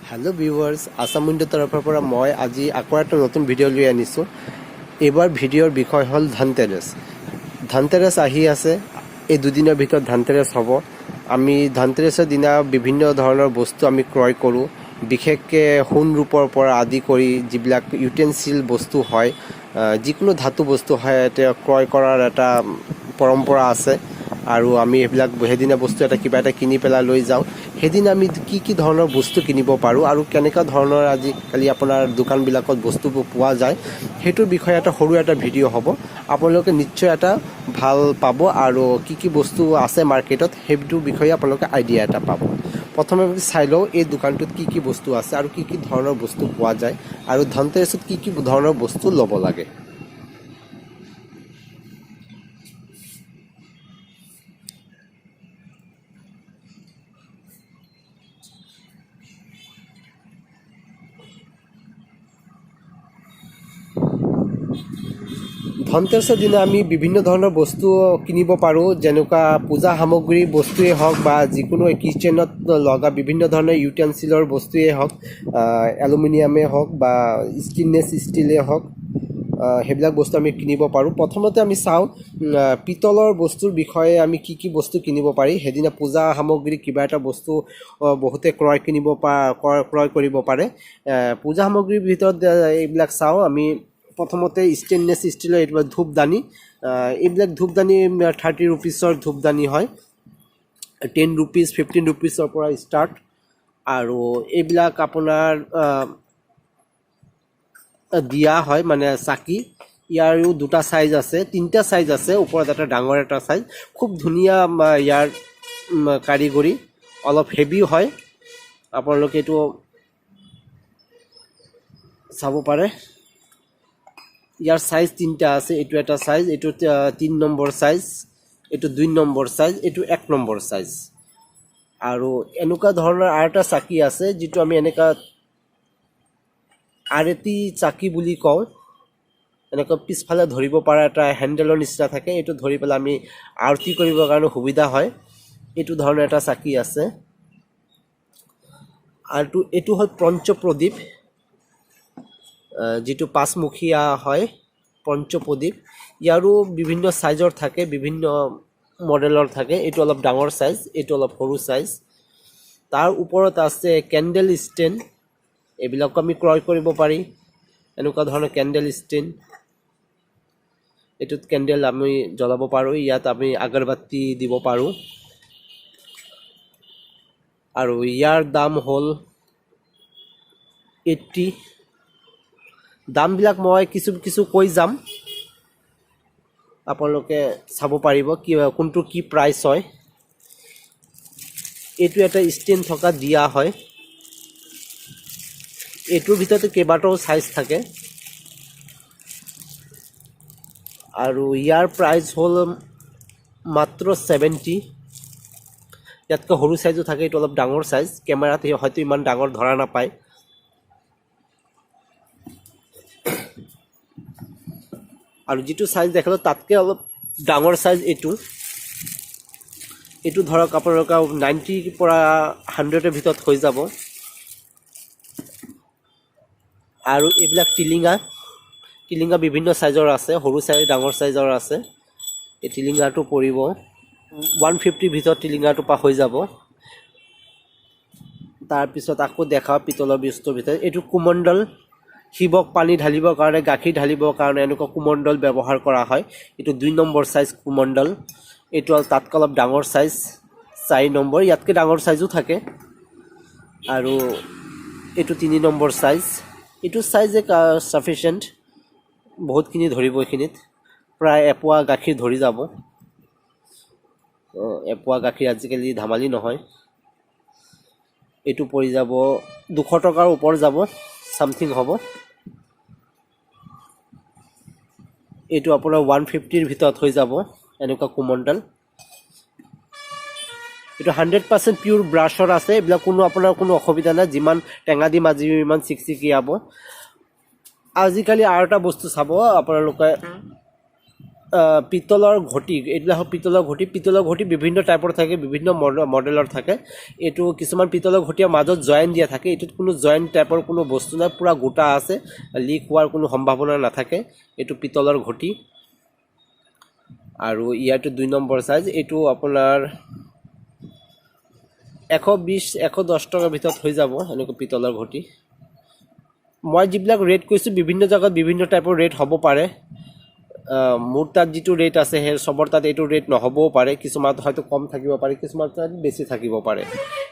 Hello' viewers, Assam উইণ্ডৰ তৰফৰ পৰা মই আজি আকৌ এটা নতুন ভিডিঅ' লৈ আনিছোঁ। এইবাৰ ভিডিঅ'ৰ বিষয় হ'ল ধনতেৰছ। ধনতেৰছ আহি আছে, এই দুদিনৰ ভিতৰত ধনতেৰছ হ'ব। আমি ধনতেৰছৰ দিনা বিভিন্ন ধৰণৰ বস্তু আমি ক্ৰয় কৰোঁ। বিশেষকৈ সোণ ৰূপৰ পৰা আদি কৰি যিবিলাক ইউটেনচিল বস্তু হয়, যিকোনো ধাতু বস্তু হয়, তেওঁ ক্ৰয় কৰাৰ এটা পৰম্পৰা আছে আৰু আমি সেইবিলাক সেইদিনা বস্তু এটা কিবা এটা কিনি পেলাই লৈ যাওঁ। সেইদিনা আমি কি কি ধৰণৰ বস্তু কিনিব পাৰোঁ আৰু কেনেকুৱা ধৰণৰ আজিকালি আপোনাৰ দোকানবিলাকত বস্তুবোৰ পোৱা যায়, সেইটোৰ বিষয়ে এটা সৰু এটা ভিডিঅ' হ'ব। আপোনালোকে নিশ্চয় এটা ভাল পাব আৰু কি কি বস্তু আছে মাৰ্কেটত, সেইটোৰ বিষয়ে আপোনালোকে আইডিয়া এটা পাব। প্ৰথমে আমি চাই লওঁ এই দোকানটোত কি কি বস্তু আছে আৰু কি কি ধৰণৰ বস্তু পোৱা যায় আৰু ধনতেৰছত কি কি ধৰণৰ বস্তু ল'ব লাগে। ধনতেৰছৰ দিনা আমি বিভিন্ন ধৰণৰ বস্তু কিনিব পাৰোঁ, যেনেকুৱা পূজা সামগ্ৰী বস্তুৱেই হওক বা যিকোনো কিটচেনত লগা বিভিন্ন ধৰণৰ ইউটেনচিলৰ বস্তুৱেই হওক, এলুমিনিয়ামেই হওক বা ষ্টেইনলেছ ষ্টিলেই হওক, সেইবিলাক বস্তু আমি কিনিব পাৰোঁ। প্ৰথমতে আমি চাওঁ পিতলৰ বস্তুৰ বিষয়ে আমি কি কি বস্তু কিনিব পাৰি। সেইদিনা পূজা সামগ্ৰী কিবা এটা বস্তু বহুতে ক্ৰয় কৰিব পাৰে। পূজা সামগ্ৰীৰ ভিতৰত এইবিলাক চাওঁ আমি। প্ৰথমতে ষ্টেইনলেছ ষ্টিলৰ এইটো ধূপদানি। এইবিলাক ধূপদানি 30 ৰুপিছৰ ধূপদানি হয়, 10 ৰুপিজ, 15 ৰুপিছৰ পৰা ষ্টাৰ্ট। আৰু এইবিলাক আপোনাৰ দিয়া হয়, মানে চাকি। ইয়াৰো দুটা চাইজ আছে, তিনিটা চাইজ আছে, ওপৰত এটা ডাঙৰ এটা চাইজ। খুব ধুনীয়া ইয়াৰ কাৰিকৰী, অলপ হেভি হয়। আপোনালোকে এইটো চাব পাৰে। ইয়াৰ চাইজ তিনিটা আছে। এইটো এটা চাইজ, এইটো 3 নম্বৰ চাইজ, এইটো 2 নম্বৰ চাইজ, এইটো 1 নম্বৰ চাইজ। আৰু এনেকুৱা ধৰণৰ আৰু এটা চাকি আছে, যিটো আমি এনেকুৱা আৰেতি চাকি বুলি কওঁ। এনেকুৱা পিছফালে ধৰিব পৰা এটা হেণ্ডেলৰ নিচিনা থাকে, এইটো ধৰি পেলাই আমি আৰতি কৰিবৰ কাৰণে সুবিধা হয়। এইটো ধৰণৰ এটা চাকি আছে। আৰু এইটো হ'ল পঞ্চপ্ৰদীপ, যিটো পাঁচমুখীয়া হয় পঞ্চপ্ৰদীপ। ইয়াৰো বিভিন্ন চাইজৰ থাকে, বিভিন্ন মডেলৰ থাকে। এইটো অলপ ডাঙৰ চাইজ, এইটো অলপ সৰু চাইজ। তাৰ ওপৰত আছে কেণ্ডেল ষ্টেণ্ড, এইবিলাকো আমি ক্ৰয় কৰিব পাৰি। এনেকুৱা ধৰণৰ কেণ্ডেল ষ্টেণ্ড, এইটোত কেণ্ডেল আমি জ্বলাব পাৰোঁ, ইয়াত আমি আগৰবাতি দিব পাৰোঁ। আৰু ইয়াৰ দাম হ'ল 80। দামবিলাক মই কিছু কিছু কৈ যাম, আপোনালোকে চাব পাৰিব কি কোনটো কি প্ৰাইচ হয়। এইটো এটা ষ্টেণ্ড থকা দিয়া হয়, এইটোৰ ভিতৰতে কেইবাটাও চাইজ থাকে। আৰু ইয়াৰ প্ৰাইচ হ'ল মাত্ৰ 70। ইয়াতকৈ সৰু চাইজো থাকে, এইটো অলপ ডাঙৰ চাইজ, কেমেৰাত হয়তো ইমান ডাঙৰ ধৰা নাপায়। আৰু যিটো চাইজ দেখালোঁ তাতকৈ অলপ ডাঙৰ চাইজ এইটো। এইটো ধৰক আপোনালোকৰ 90ৰ পৰা 100ৰ ভিতৰত হৈ যাব। আৰু এইবিলাক টিলিঙা, টিলিঙা বিভিন্ন চাইজৰ আছে, সৰু চাইজ ডাঙৰ চাইজৰ আছে। এই টিলিঙাটো পৰিব 150ৰ ভিতৰত, টিলিঙাটো পা হৈ যাব। তাৰপিছত আকৌ দেখাওঁ পিতলৰ বস্তুৰ ভিতৰত এইটো কুমণ্ডল, শিৱক পানী ঢালিবৰ কাৰণে, গাখীৰ ঢালিবৰ কাৰণে এনেকুৱা কুমণ্ডল ব্যৱহাৰ কৰা হয়। এইটো 2 নম্বৰ চাইজ কুমণ্ডল, এইটো তাতকৈ অলপ ডাঙৰ চাইজ 4 নম্বৰ, ইয়াতকৈ ডাঙৰ চাইজো থাকে। আৰু এইটো 3 নম্বৰ চাইজ, এইটো চাইজে চাফিচিয়েণ্ট, বহুতখিনি ধৰিব, এইখিনিত প্ৰায় এপোৱা গাখীৰ ধৰি যাব। এপোৱা গাখীৰ আজিকালি ধেমালি নহয়। এইটো পৰি যাব 200 টকাৰ ওপৰ যাব, চামথিং হ'ব। এইটো আপোনাৰ 150ৰ ভিতৰত হৈ যাব এনেকুৱা কুমণ্ডল। এইটো 100% পিয়'ৰ ব্ৰাছৰ আছে, এইবিলাক কোনো আপোনাৰ কোনো অসুবিধা নাই, যিমান টেঙা দি মাজিব ইমান চিকচিকিয়াব। আজিকালি আৰু এটা বস্তু চাব আপোনালোকে, পিতলৰ ঘটি। এইবিলাক হ'ল পিতলৰ ঘটি। পিতলৰ ঘটি বিভিন্ন টাইপৰ থাকে, বিভিন্ন মডেলৰ থাকে। এইটো কিছুমান পিতলৰ ঘটিৰ মাজত জইন দিয়া থাকে, এইটোত কোনো জইন টাইপৰ কোনো বস্তু নাই, পূৰা গোটা আছে, লিক হোৱাৰ কোনো সম্ভাৱনা নাথাকে। এইটো পিতলৰ ঘটি। আৰু ইয়াৰটো 2 নম্বৰ চাইজ, এইটো আপোনাৰ 120, 110 টকাৰ ভিতৰত হৈ যাব এনেকুৱা পিতলৰ ঘটি। মই যিবিলাক ৰেট কৈছোঁ বিভিন্ন জেগাত বিভিন্ন টাইপৰ ৰেট হ'ব পাৰে। মোৰ তাত যিটো ৰেট আছে সেই চবৰ তাত এইটো ৰেট নহ'বও পাৰে, কিছুমানত হয়তো কম থাকিব পাৰে, কিছুমান তাত বেছি থাকিব পাৰে।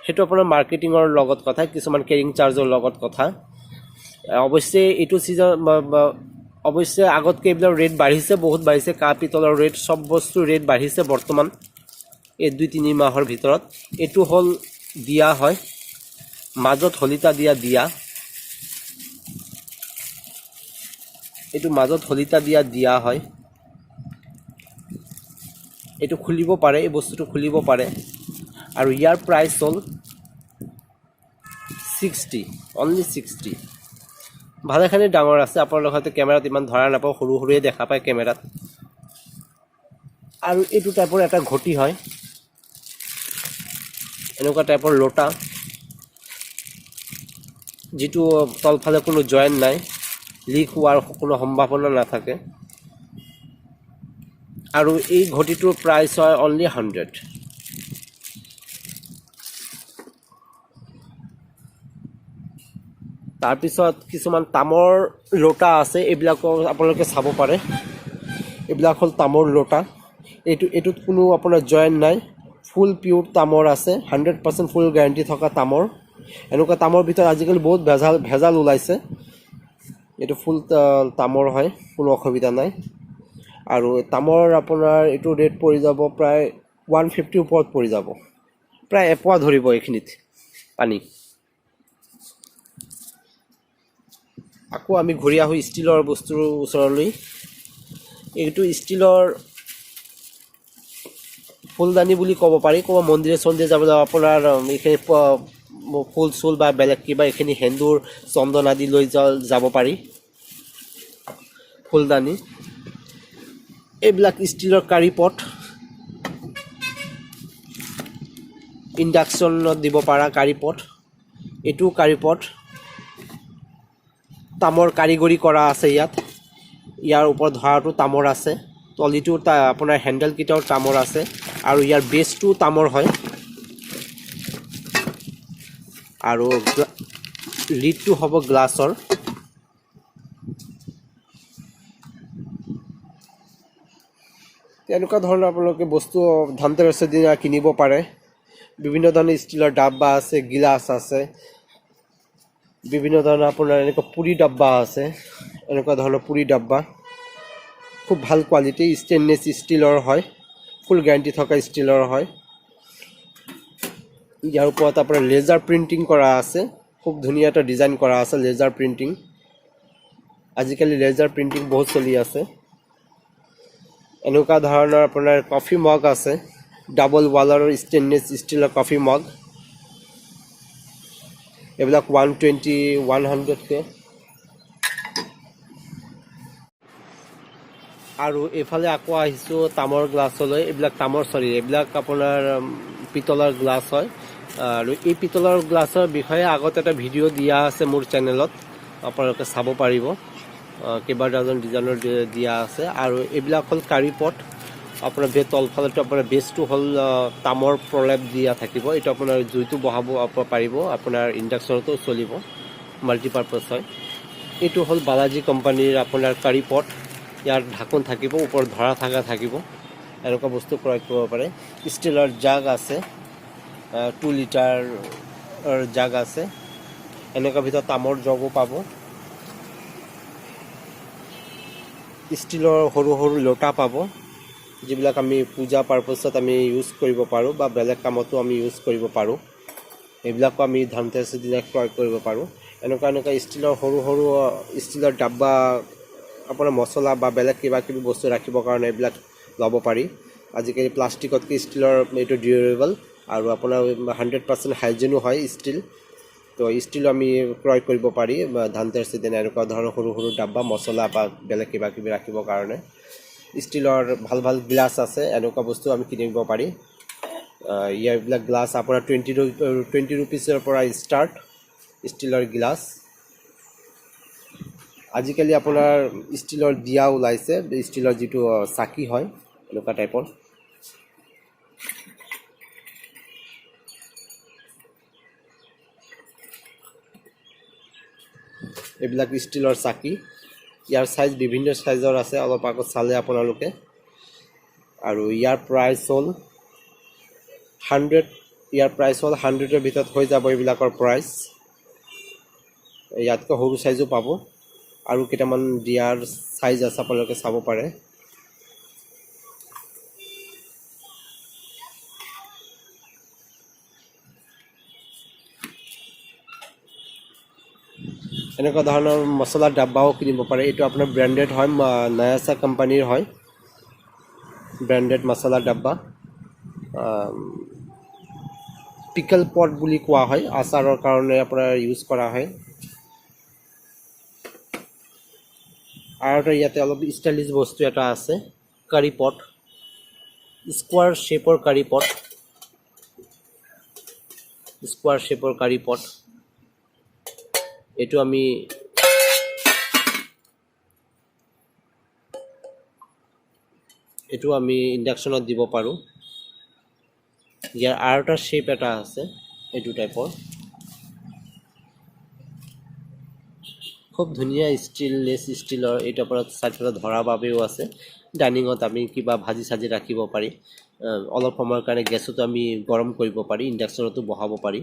সেইটো আপোনাৰ মাৰ্কেটিঙৰ লগত কথা, কিছুমান কেৰিং চাৰ্জৰ লগত কথা। অৱশ্যে এইটো ছিজন অৱশ্যে আগতকৈ এইবিলাক ৰেট বাঢ়িছে, বহুত বাঢ়িছে। কাঁহ পিতলৰ ৰেট, চব বস্তুৰ ৰেট বাঢ়িছে বৰ্তমান এই 2-3 মাহৰ ভিতৰত। এইটো হ'ল দিয়া হয়, মাজত শলিতা দিয়া দিয়া, এইটো মাজত শলিতা দিয়া দিয়া হয়। এইটো খুলিব পাৰে, এই বস্তুটো খুলিব পাৰে। আৰু ইয়াৰ প্ৰাইচ হ'ল 60, অনলি 60। ভালেখিনি ডাঙৰ আছে, আপোনালোকে হয়তো কেমেৰাত ইমান ধৰা নাপাব, সৰু সৰুৱে দেখা পায় কেমেৰাত। আৰু এইটো টাইপৰ এটা ঘটি হয়, এনেকুৱা টাইপৰ লোটা, যিটো তলফালে কোনো জইন নাই, লিক হোৱাৰ কোনো সম্ভাৱনা নাথাকে। আৰু এই ঘটিটোৰ প্ৰাইচ হয় অনলি 100। তাৰপিছত কিছুমান তামৰ লোটা আছে, এইবিলাকো আপোনালোকে চাব পাৰে। এইবিলাক হ'ল তামৰ লোটা। এইটোত কোনো আপোনাৰ জইন নাই, ফুল পিয়'ৰ তামৰ আছে, 100% ফুল গেৰাণ্টি থকা তামৰ। এনেকুৱা তামৰ ভিতৰত আজিকালি বহুত ভেজাল ওলাইছে। এইটো ফুল তামৰ হয়, কোনো অসুবিধা নাই। আৰু তামৰ আপোনাৰ এইটো ৰেট পৰি যাব প্ৰায় 150 ওপৰত পৰি যাব, প্ৰায় এপোৱা ধৰিব এইখিনিত পানী। আকৌ আমি ঘূৰি আহোঁ ষ্টীলৰ বস্তুৰ ওচৰলৈ। এইটো ষ্টীলৰ ফুলদানি বুলি ক'ব পাৰি। ক'ৰবাত মন্দিৰে চন্দিৰে যাবলৈ আপোনাৰ এইখিনি ফুল চুল বা বেলেগ কিবা এইখিনি সেন্দুৰ চন্দন আদি লৈ যাব পাৰি, ফুলদানি। এইবিলাক ষ্টীলৰ কাৰী পট, ইণ্ডাকশ্যনত দিব পৰা কাৰী পট, এইটোও কাৰী পট, তামৰ কাৰিকৰী কৰা আছে ইয়াত। ইয়াৰ ওপৰত ধৰাটো তামৰ আছে, তলিটো আপোনাৰ হেণ্ডেলকেইটাও তামৰ আছে, আৰু ইয়াৰ বেছটোও তামৰ হয়। আৰু লিডটো হ'ব গ্লাছৰ। তেনেকুৱা ধৰণৰ আপোনালোকে বস্তু ধনতেৰছৰ দিনা কিনিব পাৰে। বিভিন্ন ধৰণৰ ষ্টীলৰ ডাব্বা আছে, গিলাচ আছে, বিভিন্ন ধৰণৰ আপোনাৰ এনেকুৱা পুৰি ডাব্বা আছে, এনেকুৱা ধৰণৰ পুৰি ডাব্বা খুব ভাল কোৱালিটি, ষ্টেইনলেছ ষ্টীলৰ হয়, ফুল গেৰাণ্টি থকা ষ্টীলৰ হয়। ইয়াৰ ওপৰত আপোনাৰ লেজাৰ প্ৰিণ্টিং কৰা আছে, খুব ধুনীয়া এটা ডিজাইন কৰা আছে লেজাৰ প্ৰিণ্টিং। আজিকালি লেজাৰ প্ৰিণ্টিং বহুত চলি আছে। এনেকুৱা ধৰণৰ আপোনাৰ কফি মগ আছে, ডাবল ৱালৰ ষ্টেইনলেছ ষ্টীলৰ কফি মগ, এইবিলাক 120, 100কৈ। আৰু এইফালে আকৌ আহিছোঁ তামৰ গ্লাছলৈ। এইবিলাক তামৰ, চৰি, এইবিলাক আপোনাৰ পিতলৰ গ্লাছ হয়। আৰু এই পিতলৰ গ্লাছৰ বিষয়ে আগত এটা ভিডিঅ' দিয়া আছে মোৰ চেনেলত, আপোনালোকে চাব পাৰিব। কেইবা ডজন ডিজাইনৰ দিয়া আছে। আৰু এইবিলাক হ'ল কাৰী পট, আপোনাৰ তলফালেতো আপোনাৰ বেছটো হ'ল, তামৰ প্ৰলেপ দিয়া থাকিব। এইটো আপোনাৰ জুইটো বহাব পাৰিব, আপোনাৰ ইণ্ডাকশ্যনতো চলিব, মাল্টিপাৰ্পাছ হয়। এইটো হ'ল বালাজী কোম্পানীৰ আপোনাৰ কাৰী পট, ইয়াৰ ঢাকোন থাকিব, ওপৰত ধৰা থকা থাকিব, এনেকুৱা বস্তু ক্ৰয় কৰিব পাৰে। ষ্টীলৰ জাগ আছে, 2 লিটাৰৰ জাগ আছে, এনেকুৱা ভিতৰত তামৰ জগো পাব। ষ্টীলৰ সৰু সৰু লোটা পাব, যিবিলাক আমি পূজা পাৰ্পছত আমি ইউজ কৰিব পাৰোঁ বা বেলেগ কামতো আমি ইউজ কৰিব পাৰোঁ। এইবিলাকো আমি ধনতেৰছৰ দিনা ক্ৰয় কৰিব পাৰোঁ। এনেকুৱা এনেকুৱা ষ্টীলৰ সৰু সৰু ষ্টীলৰ ডাব্বা, আপোনাৰ মছলা বা বেলেগ কিবা কিবি বস্তু ৰাখিবৰ কাৰণে এইবিলাক ল'ব পাৰি। আজিকালি প্লাষ্টিকতকৈ ষ্টীলৰ এইটো ডিউৰেবল আৰু আপোনাৰ 100% হাইজিনো হয় ষ্টীল। তো ষ্টীলো আমি ক্ৰয় কৰিব পাৰি ধনতেৰছৰ দিনা, এনেকুৱা ধৰণৰ সৰু সৰু ডাব্বা মছলা বা বেলেগ কিবা কিবি ৰাখিবৰ কাৰণে। ষ্টীলৰ ভাল ভাল গ্লাছ আছে, এনেকুৱা বস্তু আমি কিনিব পাৰি। ইয়াৰবিলাক গ্লাছ আপোনাৰ 20 ৰুপিছৰ পৰা ষ্টাৰ্ট ষ্টীলৰ গ্লাছ। আজিকালি আপোনাৰ ষ্টীলৰ দিয়া ওলাইছে, ষ্টীলৰ যিটো চাকি হয়, এনেকুৱা টাইপৰ। এইবিলাক ষ্টীলৰ চাকি। ইয়াৰ চাইজ বিভিন্ন চাইজৰ আছে, অলপ আগত চালে আপোনালোকে। আৰু ইয়াৰ প্ৰাইচ হ'ল 100। ইয়াৰ প্ৰাইচ হ'ল 100ৰ ভিতৰত হৈ যাব এইবিলাকৰ প্ৰাইচ। ইয়াতকৈ সৰু চাইজো পাব। আৰু কেইটামান দিয়াৰ চাইজ আছে, আপোনালোকে চাব পাৰে। এনেকুৱা ধৰণৰ মছলাৰ ডাব্বাও কিনিব পাৰে। এইটো আপোনাৰ ব্ৰেণ্ডেড হয়, নায়াচা কোম্পানীৰ হয়, ব্ৰেণ্ডেড মছলাৰ ডাব্বা। পিকল পট বুলি কোৱা হয়, আচাৰৰ কাৰণে আপোনাৰ ইউজ কৰা হয়। আৰু এটা ইয়াতে অলপ ষ্টাইলিছ বস্তু এটা আছে, কাৰী পট, স্কোৱাৰ শ্বেপৰ কাৰী পট, স্কোৱাৰ শ্বেপৰ কাৰী পট। এইটো আমি ইণ্ডাকশ্যনত দিব পাৰোঁ। ইয়াৰ আৰু এটা শ্বেপ এটা আছে, এইটো টাইপৰ, খুব ধুনীয়া ষ্টেইনলেছ ষ্টীলৰ। এইটো আপোনাৰ চাইডফালে ধৰাৰ বাবেও আছে। ডাইনিঙত আমি কিবা ভাজি চাজি ৰাখিব পাৰি। অলপ সময়ৰ কাৰণে গেছতো আমি গৰম কৰিব পাৰি, ইণ্ডাকশ্যনতো বহাব পাৰি।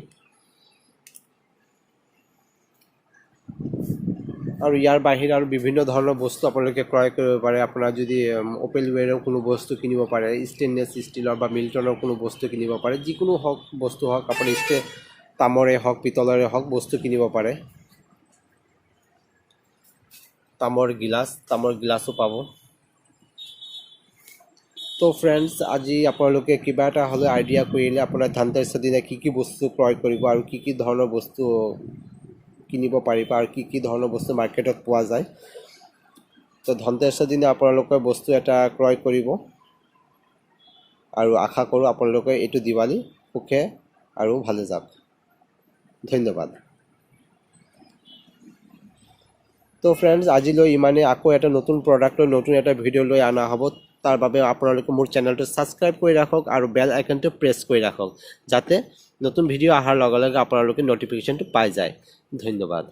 আৰু ইয়াৰ বাহিৰে আৰু বিভিন্ন ধৰণৰ বস্তু আপোনালোকে ক্ৰয় কৰিব পাৰে। আপোনাৰ যদি অপেলৱেৰৰ কোনো বস্তু কিনিব পাৰে, ষ্টেইনলেছ ষ্টীলৰ বা মিল্টনৰ কোনো বস্তু কিনিব পাৰে, যিকোনো হওক বস্তু হওক, আপুনি তামৰে হওক, পিতলৰে হওক, বস্তু কিনিব পাৰে। তামৰ গিলাচ, তামৰ গিলাচো পাব। তো ফ্ৰেণ্ডছ, আজি আপোনালোকে কিবা এটা হ'লে আইডিয়া কৰিলে আপোনাৰ ধনতেৰাছৰ দিনা কি কি বস্তু ক্ৰয় কৰিব আৰু কি কি ধৰণৰ বস্তু কিনিব পাৰিব আৰু কি কি ধৰণৰ বস্তু মাৰ্কেটত পোৱা যায়। তো ধনতেৰাছৰ দিনা আপোনালোকে বস্তু এটা ক্ৰয় কৰিব আৰু আশা কৰোঁ আপোনালোকে এইটো দিৱালী সুখে আৰু ভালে যাওক। ধন্যবাদ। তো ফ্ৰেণ্ডছ, আজিলৈ ইমানেই। আকৌ এটা নতুন প্ৰডাক্ট লৈ নতুন এটা ভিডিঅ' লৈ অনা হ'ব। তাৰ বাবে আপোনালোকে মোৰ চেনেলটো ছাবস্ক্ৰাইব কৰি ৰাখক আৰু বেল আইকনটো প্ৰেছ কৰি ৰাখক, যাতে নতুন ভিডিঅ' অহাৰ লগে লগে আপোনালোকে ন'টিফিকেশ্যনটো পাই যায়। ধন্যবাদ।